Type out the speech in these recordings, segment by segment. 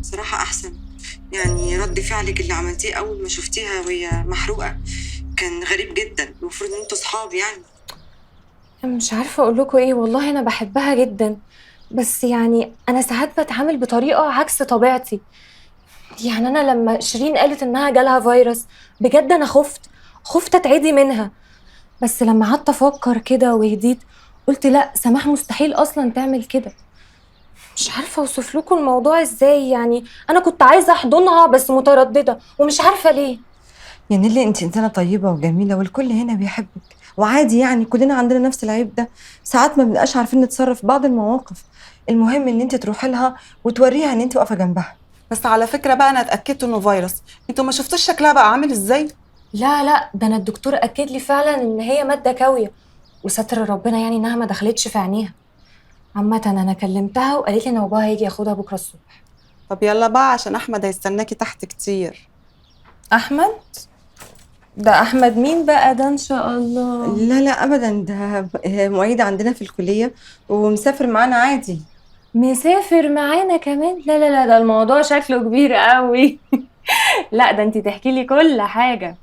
بصراحة احسن، يعني رد فعلك اللي عملتيه اول ما شفتيها وهي محروقة كان غريب جدا. المفروض ان انتوا صحاب يعني. مش عارفه اقول لكم ايه، والله انا بحبها جدا، بس يعني انا ساعات بتعامل بطريقة عكس طبيعتي. يعني انا لما شيرين قالت انها جالها فيروس بجد انا خفت اتعدي منها، بس لما قعدت افكر كده وهديت قلت لا، سماح مستحيل اصلا تعمل كده. مش عارفه اوصف لكم الموضوع ازاي، يعني انا كنت عايزه احضنها بس مترددة ومش عارفه ليه. يا نيلي انت انسانه طيبة وجميلة والكل هنا بيحبك، وعادي يعني كلنا عندنا نفس العيب ده، ساعات ما بنبقاش عارفين نتصرف في بعض المواقف. المهم ان انت تروحي لها وتوريها ان انت واقفة جنبها. بس على فكرة بقى انا اتاكدت انه فيروس، انتوا ما شفتوش شكلها بقى عامل ازاي؟ لا لا، ده انا الدكتور اكد لي فعلا ان هي مادة كاويه، وستر ربنا يعني انها ما دخلتش في عينيها. عامة انا كلمتها وقالت لي ان باباها هيجي ياخدها بكره الصبح. طب يلا بقى عشان احمد هيستناكي تحت كتير. احمد؟ ده احمد مين بقى ده ان شاء الله؟ لا لا ابدا، ده معيد عندنا في الكلية ومسافر معانا عادي. مسافر معانا كمان؟ لا لا لا، ده الموضوع شكله كبير قوي. لا ده انتي تحكي لي كل حاجة.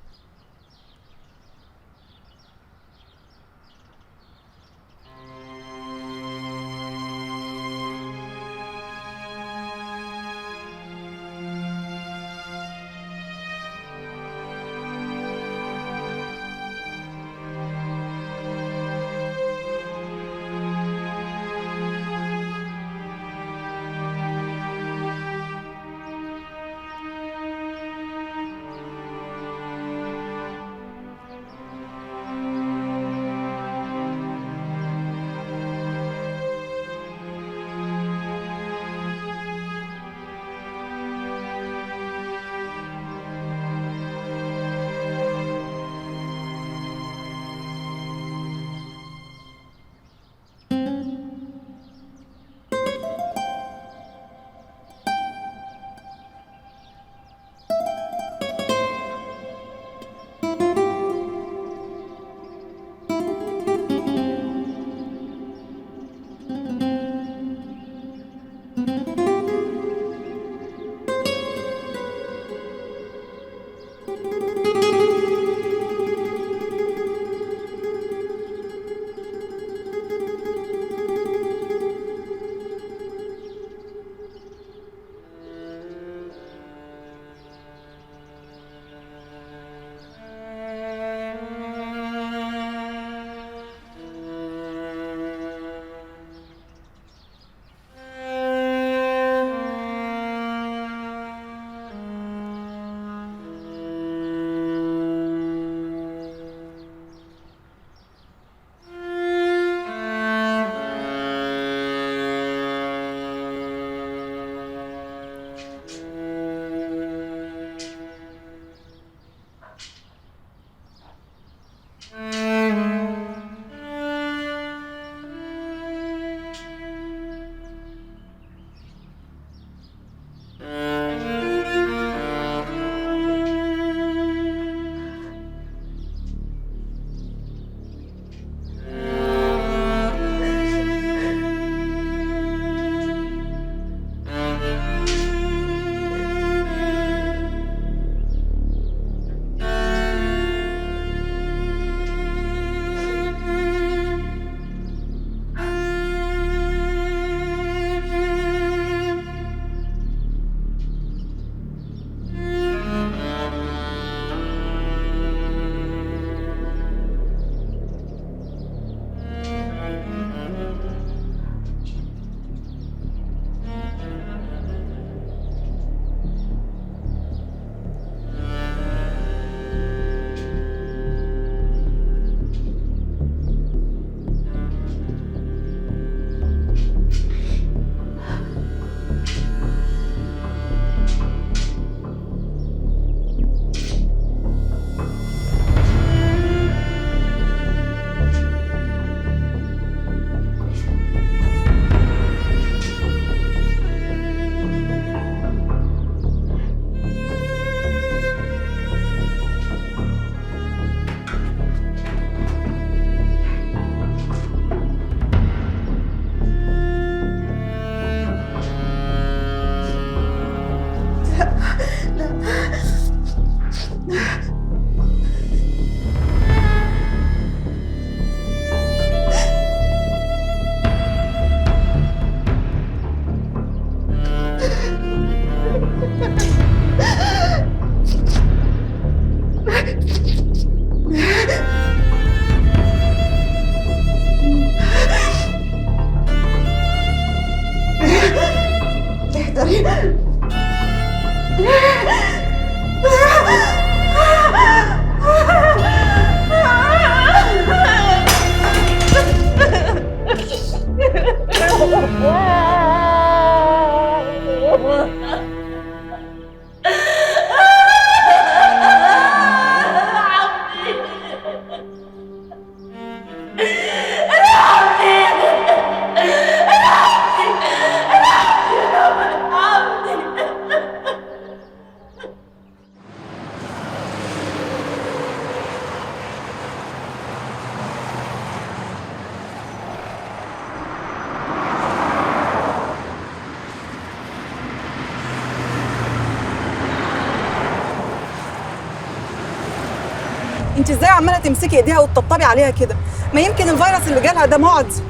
انت ازاي عماله تمسكي ايديها وتطبطبي عليها كده؟ ما يمكن الفيروس اللي جالها ده معدي.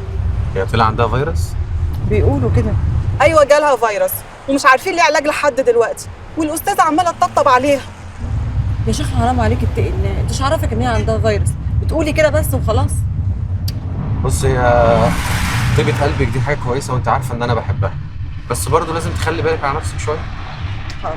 هي طلع عندها فيروس؟ بيقولوا كده. ايوه جالها فيروس ومش عارفين ليه علاج لحد دلوقتي، والاستاذه عماله تطبطب عليها. يا شيخ حرام عليك، اتقي الله، انت مش عارفك ان هي عندها فيروس، بتقولي كده بس وخلاص. بص، هي طيبة قلبك دي حاجة كويسة وانت عارفه ان انا بحبها، بس برضه لازم تخلي بالك على نفسك شوية. حاضر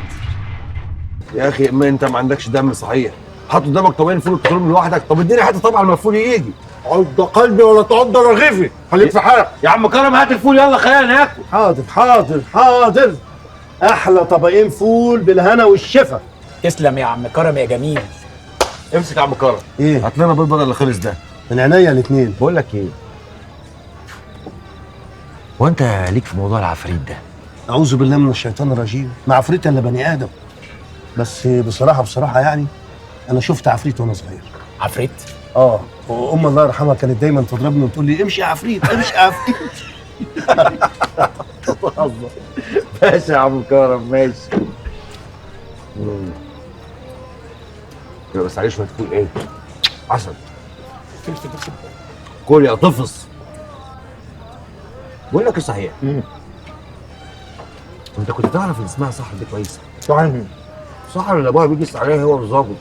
يا اخي، ما انت ما عندكش دم صحيح، حط قدامك طبقين فول وتاكلهم لوحدك. طب اديني حتة طبعا ما الفول يجي. عض قلبي ولا تعض رغيفي، خليك في حالك يا عم كرم. هات الفول يلا خلينا ناكل. حاضر حاضر حاضر، احلى طبقين فول بالهنا والشفا. تسلم يا عم كرم يا جميل. امسك يا عم كرم. ايه؟ هات لنا بيض بدل اللي خلص ده. من عينيا الاثنين. بقول لك ايه، هو انت ليك في موضوع العفريت ده؟ اعوذ بالله من الشيطان الرجيم، ما عفريت الا بني ادم. بس بصراحة بصراحة يعني انا شفت عفريت وانا صغير. عفريت؟ اه، وام الله يرحمها كانت دايما تضربني وتقول لي امشي يا عفريت امشي يا عفريت. ماشي يا عم كرم ماشي. بس عليه شوية فول ايه؟ عسل. كل يا طفص. بقول لك ايه صحيح؟ انت كنت تعرف ان اسمها سحر دي كويسة؟ صحيح. سحر اللي ابوها بيجلس عليها هو الظابط.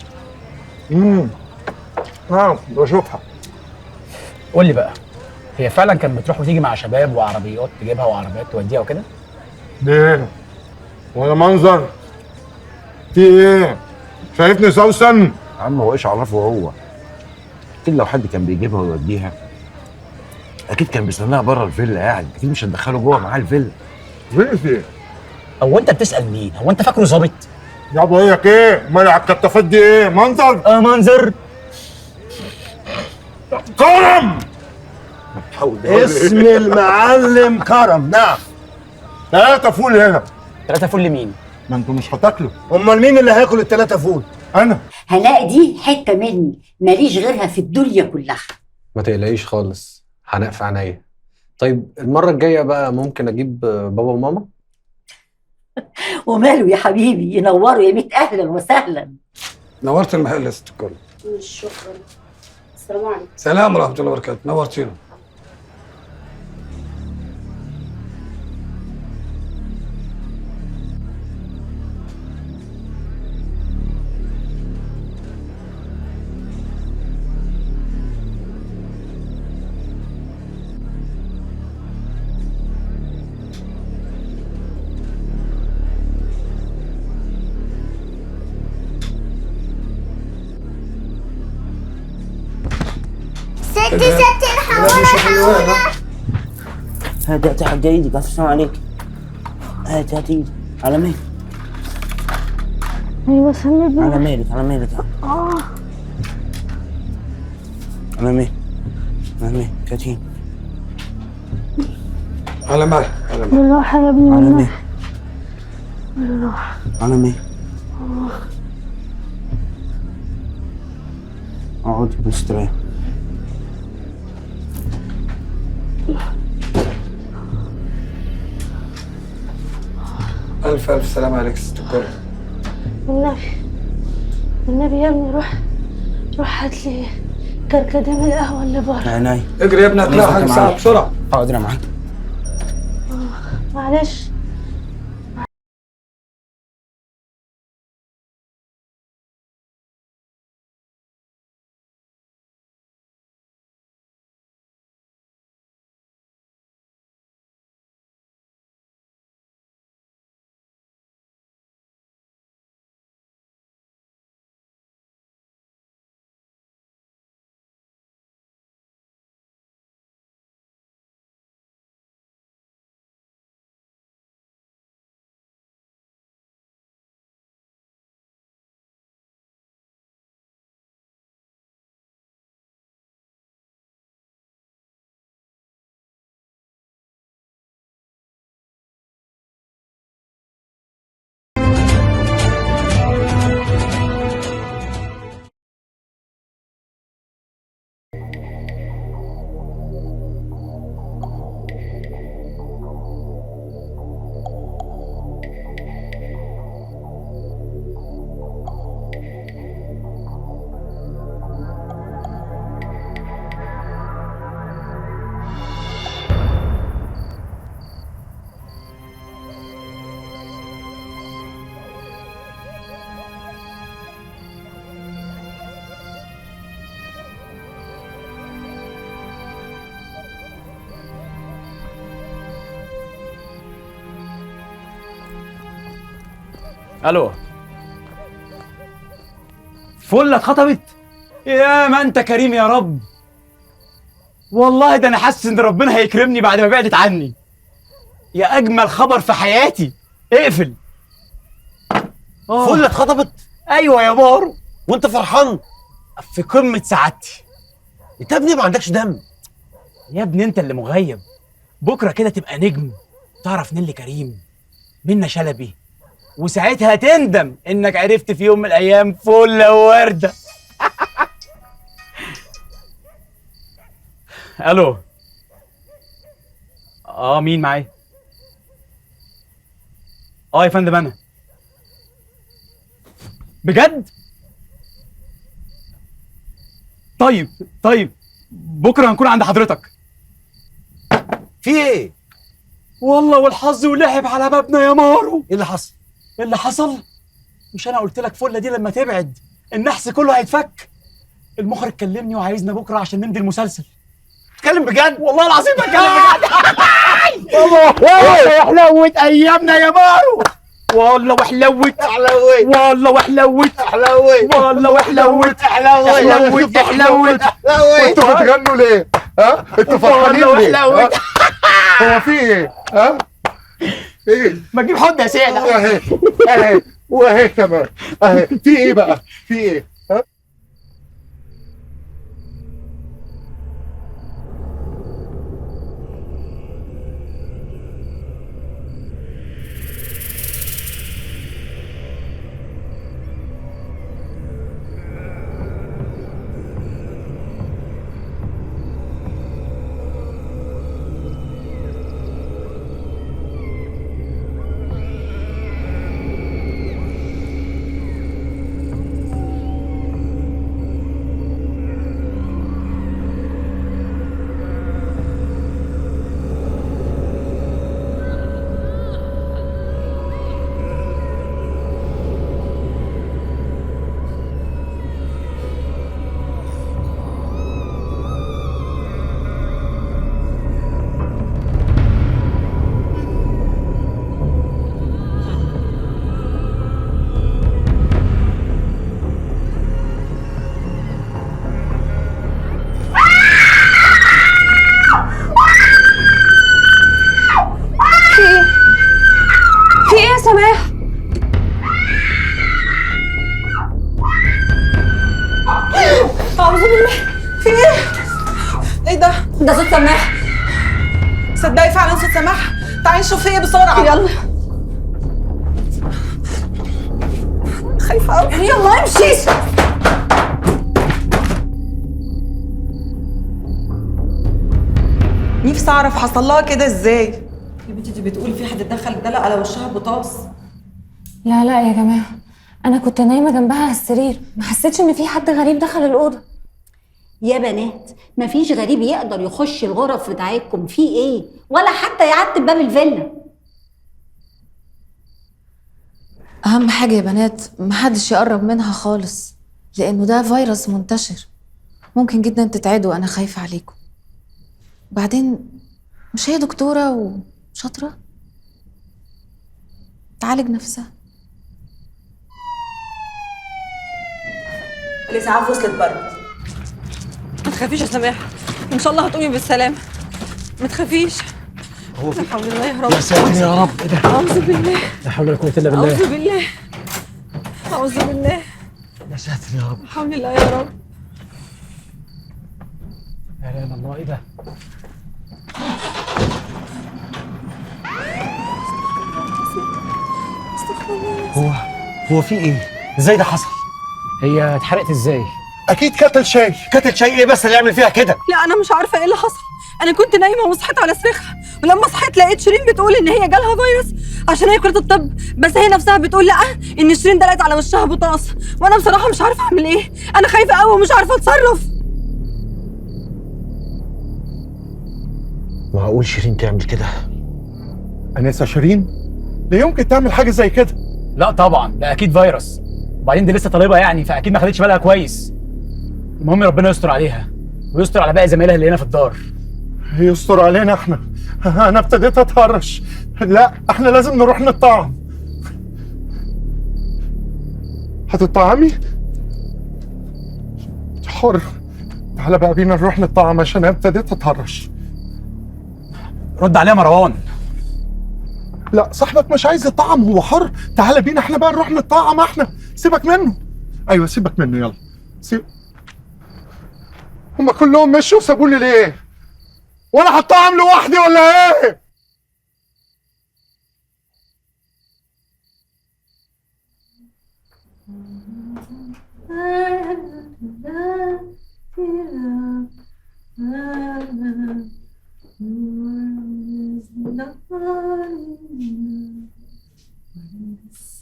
بشوفها. قول لي بقى، هي فعلا كانت بتروح وتيجي مع شباب وعربيات تجيبها وعربيات توديها وكده؟ ليه؟ ولا منظر؟ في ايه؟ شايفني سوسن؟ يا عم هو ايش عرفه هو؟ اكيد لو حد كان بيجيبها ويوديها اكيد كان بيستناها بره الفيلا، يعني اكيد مش هتدخله جوه معاه الفيلا. فيلا ايه؟ هو انت بتسأل مين؟ هو انت فاكره ظابط؟ يا بقول لك ايه؟ مال على الكتافات دي ايه؟ منظر؟ اه منظر. كرم! اسم المعلم كرم. نعم. 3 فول هنا. 3 فول لمين؟ ما انتوا مش هتاكلوا. امال مين اللي هياكل ال3 فول؟ انا. هلاقي دي حتة مني ماليش غيرها في الدنيا كلها. ما تقلقيش خالص، هنقف عينيا. طيب المرة الجاية بقى ممكن اجيب بابا وماما؟ وماله يا حبيبي، ينوروا يا ميت اهلا وسهلا. نورت المحل يا ست الكل. شكرا. السلام عليكم. سلام ورحمة الله وبركاته، نورتينا. ستي ستي الحقونا الحقونا. هات هات يا حاجة ايدك، الف سلام عليك. هات هات ايدك. على مهلك. ايوه سندني. على مهلك على مهلك. على مهلك على مهلك كاتين. على مهلك على مهلك. بالراحة يا ابني. على مهلك بالراحة على مهلك. اقعدي مستريح. ألف ألف سلام عليك ست الكل. والنبي والنبي يا ابني روح روح هات لي كركديه من القهوة اللي بره. عيني. اجري يا ابني هتلاقي حاجة ساعة بسرعة. حاضر يا معلم. معلش. الو، فله اتخطبت؟ يا ما انت كريم يا رب. والله ده انا حاسس ان ربنا هيكرمني بعد ما بعدت عني. يا اجمل خبر في حياتي. اقفل. فله اتخطبت؟ ايوه يا مارو. وانت فرحان؟ في قمة سعادتي. انت يا ابني ما عندكش دم يا ابني، انت اللي مغيب. بكره كده تبقى نجم، تعرف نيلي كريم، منة شلبي، وساعتها تندم انك عرفت في يوم من الايام فله وورده. الو. مين معايا؟ يا فندم انا. بجد؟ طيب بكره هنكون عند حضرتك. في ايه؟ والله والحظ ولعب على بابنا يا مارو. ايه اللي حصل؟ ايه اللي حصل؟ مش انا قلت لك فله دي لما تبعد النحس كله هيتفك؟ المخرج كلمني وعايزنا بكره عشان نمضي المسلسل. بتتكلم بجد؟ والله العظيم بتكلم بجد. والله وحلوت ايامنا يا مارو. والله وحلوت حلوت. والله وحلوت حلوت. والله وحلوت حلوت حلوت. انتوا بتغنوا ليه؟ ها؟ انتوا فرحانين ليه؟ هو في ايه؟ ها؟ ايه؟ ما تجيب حد يا سيدي. اهي اهي واهي كمان اهي. في ايه بقى؟ في ايه؟ ها؟ في ايه يا سماح؟ اعوذ بالله. في ايه؟ ايه ده؟ ده صوت سماح. صدقي فعلا صوت سماح. تعالي نشوف ايه بسرعة. يلا. خايفة قوي. يلا امشي. نفسي اعرف حصل لها كده ازاي. يا بنتي دي بتقول في حد اتدخل دلق على وشها بطاس. لا لا يا جماعة، انا كنت نايمة جنبها على السرير، ما حسيتش ان في حد غريب دخل الاوضة. يا بنات مفيش غريب يقدر يخش الغرف بتاعتكم، في ايه؟ ولا حتى يعتب باب الفيلا. اهم حاجة يا بنات محدش يقرب منها خالص، لانه ده فيروس منتشر ممكن جدا تتعدوا. انا خايفة عليكم. بعدين مش هي دكتورة وشاطره؟ تعالج نفسها. الاسعاف وصلت بره. ما تخافيش يا سماح، ان شاء الله هتقومي بالسلامة. ما تخافيش. هو لا حول الله يا رب. يا ساتر يا رب. ايه ده؟ اعوذ بالله. لا حول ولا قوة الا بالله. اعوذ بالله. اعوذ بالله. يا ساتر يا رب. لا حول الله يا رب. لا اله الا الله. ايه ده؟ هو في ايه؟ ازاي ده حصل؟ هي اتحرقت ازاي؟ اكيد كتل شاي. كتل شاي ايه بس اللي يعمل فيها كده؟ لا انا مش عارفه ايه اللي حصل. انا كنت نايمة وصحيت على صريخها، ولما صحيت لقيت شيرين بتقول ان هي جالها فيروس عشان هي كليه الطب، بس هي نفسها بتقول لا ان شيرين دلقت على وشها بطاس، وانا بصراحة مش عارفه اعمل ايه. انا خايفة قوي ومش عارفه اتصرف. معقول شيرين تعمل كده؟ انسه شيرين لا يمكن تعمل حاجة زي كده. لا طبعا، ده اكيد فيروس. وبعدين دي لسه طالبه يعني، فاكيد ما خدتش بالها كويس. المهم ربنا يستر عليها ويستر على باقي زمايلها اللي هنا في الدار. يستر علينا احنا. انا ابتديت اتهرش. لا احنا لازم نروح نطعم. هتطعمي؟ انت حر. تعالى بقى بينا نروح نطعم عشان انا ابتديت اتهرش. رد عليا مروان. لا صاحبك مش عايز يطعم، هو حر. تعالى بينا احنا بقى نروح نطعم احنا، سيبك منه. ايوه سيبك منه، يلا سيب. هما كلهم مشوا وسابوني ليه؟ وانا هطعم لوحدي ولا ايه؟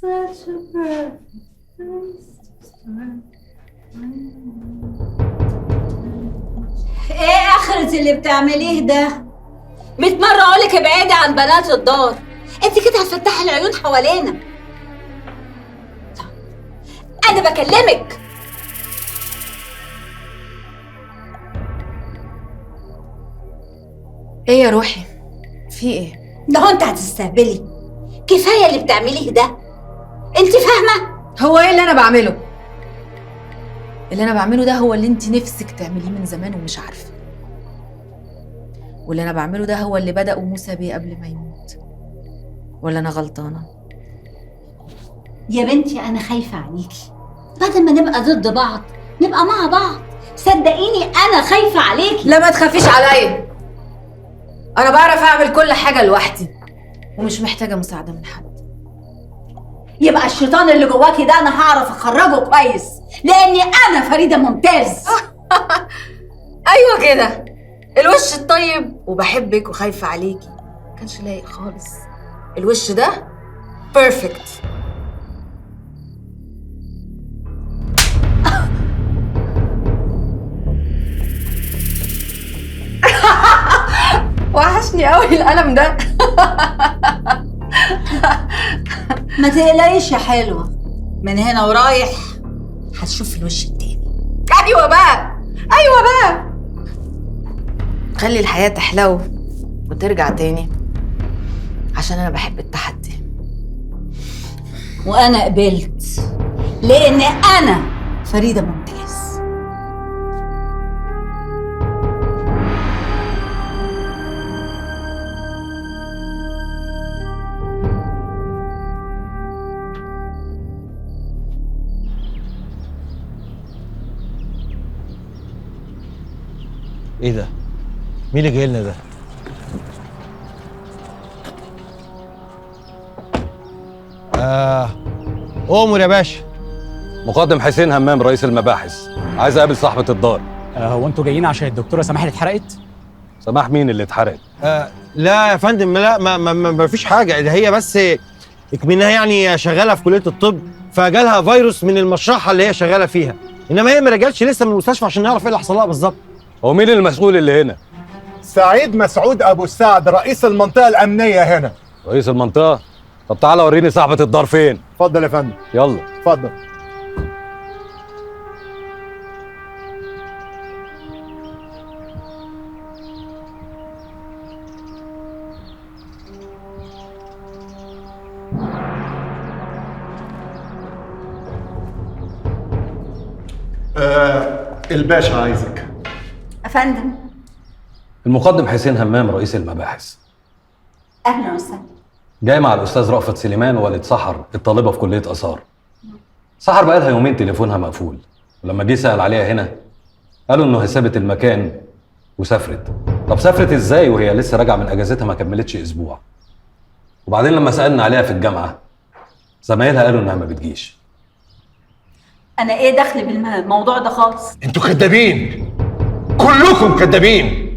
Such a perfect place to start. ايه اخرة اللي بتعمليه ده؟ 100 مرة اقولك ابعدي عن بنات الدار، انت كده هتفتحي العيون حوالينا. انا بكلمك. ايه يا روحي؟ في ايه؟ ده هو انت هتستهبلي؟ كفاية اللي بتعمليه ده، انت فاهمة؟ هو ايه اللي انا بعمله؟ اللي انا بعمله ده هو اللي انت نفسك تعمليه من زمان ومش عارفه. واللي انا بعمله ده هو اللي بدأه موسى بيه قبل ما يموت. ولا انا غلطانة؟ يا بنتي انا خايفة عليكي، بدل ما نبقى ضد بعض نبقى مع بعض. صدقيني انا خايفة عليكي. لا ما تخافيش عليا، انا بعرف اعمل كل حاجة لوحدي ومش محتاجه مساعدة من حد. يبقى الشيطان اللي جواكي ده انا هعرف اخرجه كويس، لاني انا فريدة ممتاز. ايوه كده، الوش الطيب وبحبك وخايفة عليكي ما كانش لايق خالص. الوش ده perfect. وحشني قوي القلم ده. ما تقلقيش يا حلوة، من هنا ورايح هتشوف الوش التاني. ايوه بقى، ايوه بقى، خلي الحياة تحلو وترجع تاني، عشان انا بحب التحدي. وانا قبلت لان انا فريدة ممتاز. ايه ده؟ مين اللي جاي لنا ده؟ أؤمر يا باشا. مقدم حسين همام رئيس المباحث، عايز اقابل صاحبة الدار. هو انتوا جايين عشان الدكتورة سماح اللي اتحرقت؟ سماح مين اللي اتحرقت؟ لا يا فندم، لا ما ما ما فيش حاجة، ده هي بس اكمنها يعني شغالة في كلية الطب، فجالها فيروس من المشرحة اللي هي شغالة فيها، إنما هي ما رجعتش لسه من المستشفى عشان نعرف ايه اللي حصل لها بالظبط. هو مين المسؤول اللي هنا؟ سعيد مسعود ابو السعد، رئيس المنطقة الامنية هنا. رئيس المنطقة؟ طب تعالى وريني صاحبه الدار فين. اتفضل يا فندم. يلا اتفضل. الباشا عايزك. افندم. المقدم حسين همام رئيس المباحث. اهلا وسهلا. جاي مع الاستاذ رأفت سليمان والد سحر الطالبة في كليه اثار. سحر بقالها يومين تليفونها مقفول، ولما جه سأل عليها هنا قالوا انه سابت المكان وسافرت. طب سافرت ازاي وهي لسه راجعه من اجازتها ما كملتش اسبوع؟ وبعدين لما سألنا عليها في الجامعة زمايلها قالوا انها ما بتجيش. انا ايه دخلي بالموضوع ده خالص؟ انتوا كدابين، كلكم كدابين.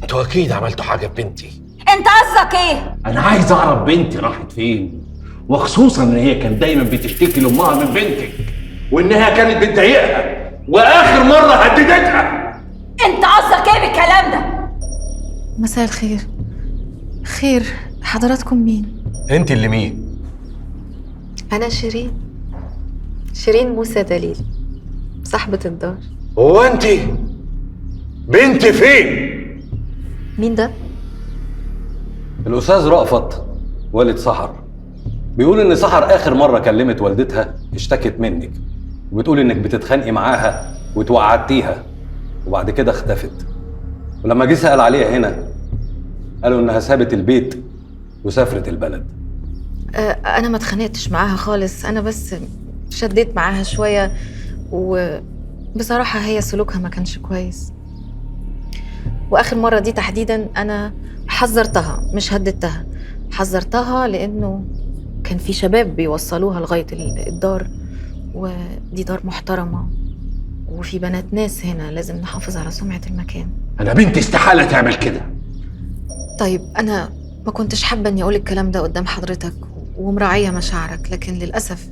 انتوا اكيد عملتوا حاجة ببنتي. انت قصدك ايه؟ انا عايز اعرف بنتي راحت فين، وخصوصا ان هي كانت دايما بتشتكي لامها من بنتك وانها كانت بتضايقها، واخر مرة هددتها. انت قصدك ايه بالكلام ده؟ مساء الخير. خير، حضراتكم مين؟ انت اللي مين؟ انا شيرين، شيرين موسى دليل، صاحبة الدار. هو انت بنتي فين؟ مين ده؟ الأستاذ رأفت والد سحر بيقول إن سحر آخر مرة كلمت والدتها اشتكت منك وبتقول انك بتتخانقي معاها وتوعدتيها وبعد كده اختفت، ولما جه سأل عليها هنا قالوا انها سابت البيت وسافرت البلد. انا ما اتخانقتش معاها خالص، انا بس شديت معاها شوية، وبصراحة هي سلوكها ما كانش كويس. واخر مرة دي تحديدا انا حذرتها، مش هددتها، حذرتها لانه كان في شباب بيوصلوها لغاية الدار، ودي دار محترمه وفي بنات ناس هنا، لازم نحافظ على سمعه المكان. انا بنتي استحالة تعمل كده. طيب انا ما كنتش حابة اني اقول الكلام ده قدام حضرتك ومراعيه مشاعرك، لكن للاسف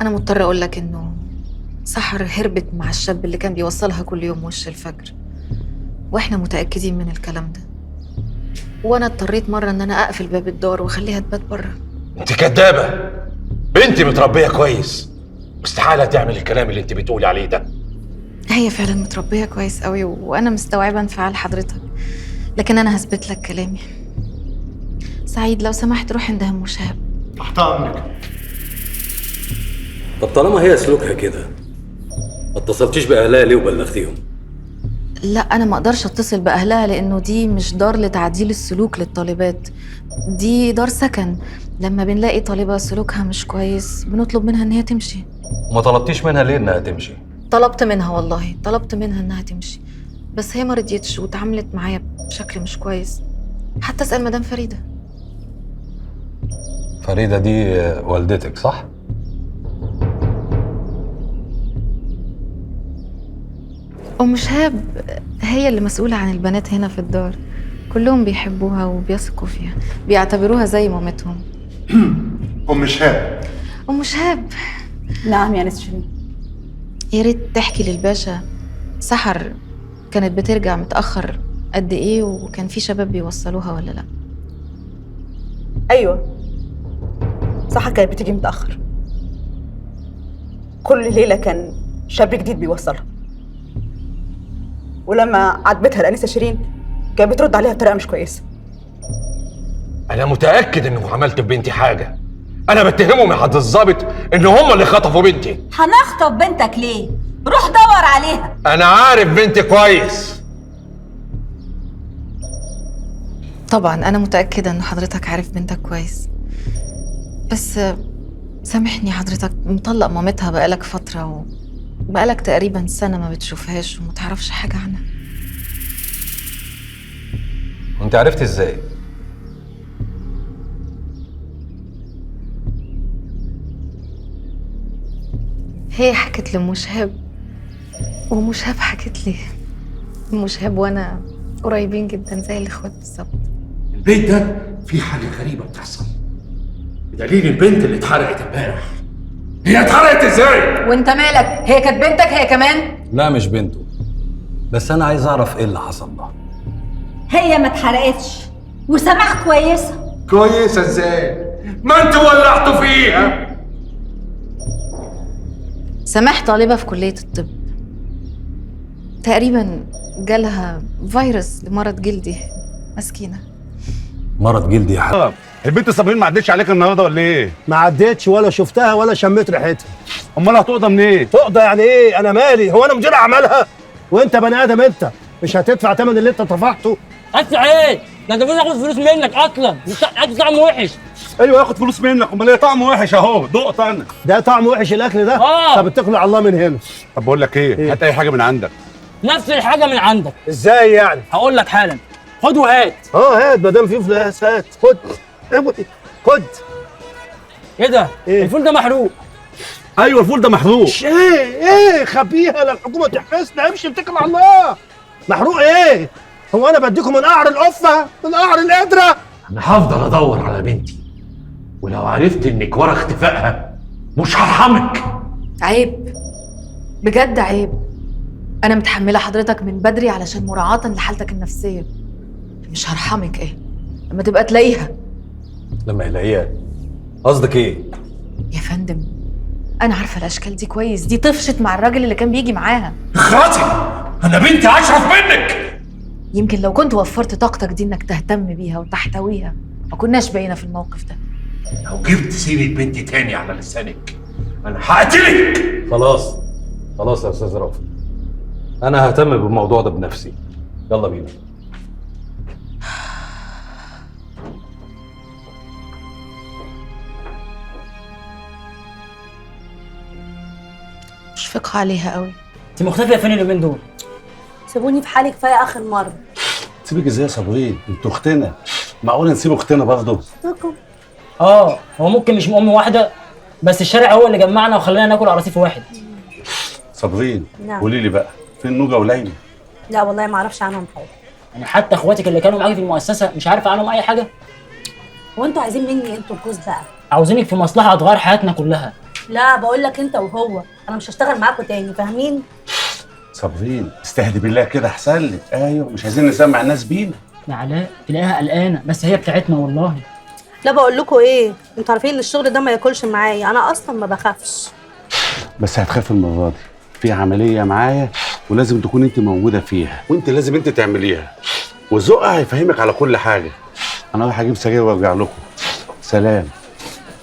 انا مضطرة اقول لك انه سحر هربت مع الشاب اللي كان بيوصلها كل يوم وش الفجر، واحنا متاكدين من الكلام ده. وانا اضطريت مرة ان انا اقفل باب الدار واخليها تبات بره. انت كدابه، بنتي متربيه كويس، استحالة تعمل الكلام اللي انت بتقولي عليه ده. هي فعلا متربيه كويس قوي، وانا مستوعبة انفعال حضرتك، لكن انا هثبت لك كلامي. سعيد لو سمحت روح عند ام شهاب. تحت امرك. طب طالما هي سلوكها كده ما اتصلتيش باهلها ليه وبلغتيهم؟ لا انا ما اقدرش اتصل باهلها لانه دي مش دار لتعديل السلوك للطالبات، دي دار سكن. لما بنلاقي طالبه سلوكها مش كويس بنطلب منها ان هي تمشي. وما طلبتيش منها ليه انها تمشي؟ طلبت منها والله، طلبت منها انها تمشي، بس هي ما رضيتش وتعاملت معايا بشكل مش كويس. حتى اسال مدام فريدة. فريدة دي والدتك صح؟ ام شهاب هي اللي مسؤولة عن البنات هنا في الدار، كلهم بيحبوها وبيثقوا فيها، بيعتبروها زي مامتهم. ام شهاب. ام شهاب. نعم يا نسرين. يا ريت تحكي للباشا سحر كانت بترجع متأخر قد ايه، وكان في شباب بيوصلوها ولا لا؟ ايوه سحر كانت بتيجي متأخر، كل ليلة كان شاب جديد بيوصلها، ولما عاتبتها الأنسة شيرين كانت بترد عليها بطريقة مش كويسة. أنا متأكد إنه عملت في بنتي حاجة، أنا بتهمهم يا حضرة الظابط إن هم اللي خطفوا بنتي. هنخطف بنتك ليه؟ روح دور عليها. أنا عارف بنتي كويس. طبعا أنا متأكدة إن حضرتك عارف بنتك كويس، بس سامحني حضرتك مطلق مامتها بقالك فترة، وبقالك تقريبا سنة ما بتشوفهاش وما تعرفش حاجة عنها. وانت عرفتي ازاي؟ هي حكت لأم شهاب، وأم شهاب حكت لي. أم شهاب وأنا قريبين جدا زي الإخوات بالظبط. البيت ده فيه حاجة غريبة بتحصل، بدليل البنت اللي اتحرقت امبارح. هي اتحرقت ازاي؟ وانت مالك؟ هي كانت بنتك هي كمان؟ لا مش بنته، بس أنا عايز أعرف إيه اللي حصل لها. هي ما اتحرقتش وسماح كويسة. كويسة ازاي؟ ما انتوا ولعتوا فيها. سماح طالبة في كلية الطب، تقريبا جالها فيروس لمرض جلدي. مسكينة. مرض جلدي يا حبيبي. البنت صابرين ما عدتش عليك النهارده ولا ايه؟ ما عدتش ولا شفتها ولا شميت ريحتها. امال هتقضى منين؟ إيه؟ تقضى يعني ايه؟ انا مالي؟ هو انا مدير اعمالها؟ وانت بني ادم انت مش هتدفع ثمن اللي انت طفحته؟ ادفع ايه؟ ده انت المفروض اخد فلوس منك اصلا، اكل طعمه وحش. ايوه اخد فلوس منك، امال ايه؟ طعمه وحش اهو، دقت انا. ده طعمه وحش الاكل ده؟ طب اتكل على الله من هنا. طب بقول لك ايه؟ هات اي حاجة من عندك. نفس الحاجة من عندك. ازاي يعني؟ هقول لك حالا. خد وهات. هات ما دام في فلوس هات، خد خد. ايه ده؟ إيه؟ الفول ده محروق. ايوه الفول ده محروق. ايه خبيها للحكومة تحبسنا. امشي اتكل على الله. محروق ايه؟ هو انا بديكم من قعر القفه، من قعر القدرة؟ انا هفضل ادور على بنتي، ولو عرفت انك ورا اختفائها مش هرحمك. عيب بجد عيب. انا متحملة حضرتك من بدري علشان مراعاة لحالتك النفسية. مش هرحمك ايه لما تبقى تلاقيها. لما يلاقيها قصدك ايه؟ يا فندم انا عارفه الاشكال دي كويس، دي طفشت مع الراجل اللي كان بيجي معاها. اخرتي انا بنتي اشرف منك. يمكن لو كنت وفرت طاقتك دي انك تهتم بيها وتحتويها ما كناش بقينا في الموقف ده. لو جبت سيرة بنتي تاني على لسانك انا هقتلك. خلاص خلاص يا استاذ رأفت، انا ههتم بالموضوع ده بنفسي. يلا بينا. مشفقة عليها قوي. انت مختفيه فين اليومين دول؟ سيبوني في حالي، كفاية اخر مرة. سيبك ازاي يا صابرين؟ انتوا اختنا، معقولة نسيب اختنا برضه؟ اختكم؟ اه، هو ممكن مش ام واحدة، بس الشارع هو اللي جمعنا وخلانا ناكل على رصيف واحد. صابرين. نعم. قولي لي بقى، فين نوجه وليلى؟ لا والله ما اعرفش عنهم حاجة. يعني حتى اخواتك اللي كانوا معاكي في المؤسسة مش عارفه عنهم اي حاجة؟ هو انتوا عايزين مني انتوا الجوز بقى؟ عاوزينك في مصلحة هتغير حياتنا كلها. لا بقول لك انت وهو، انا مش هشتغل معاكم تاني، فاهمين؟ صابرين استهدي بالله كده احسن لك. ايوه مش عايزين نسمع الناس بينا. يا علاء تلاقيها قلقانة، بس هي بتاعتنا والله. لا بقول لكم ايه، انتوا عارفين ان الشغل ده ما ياكلش معايا، انا اصلا ما بخافش. بس هتخاف المرة دي، في عملية معايا ولازم تكون انت موجودة فيها، وانت لازم انت تعمليها، وذوقها هيفهمك على كل حاجة. انا رايح اجيب سجاير وارجع لكم. سلام.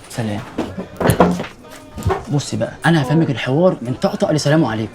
سلام. بصي بقى، انا هفهمك الحوار من طقطق لسلام عليكم.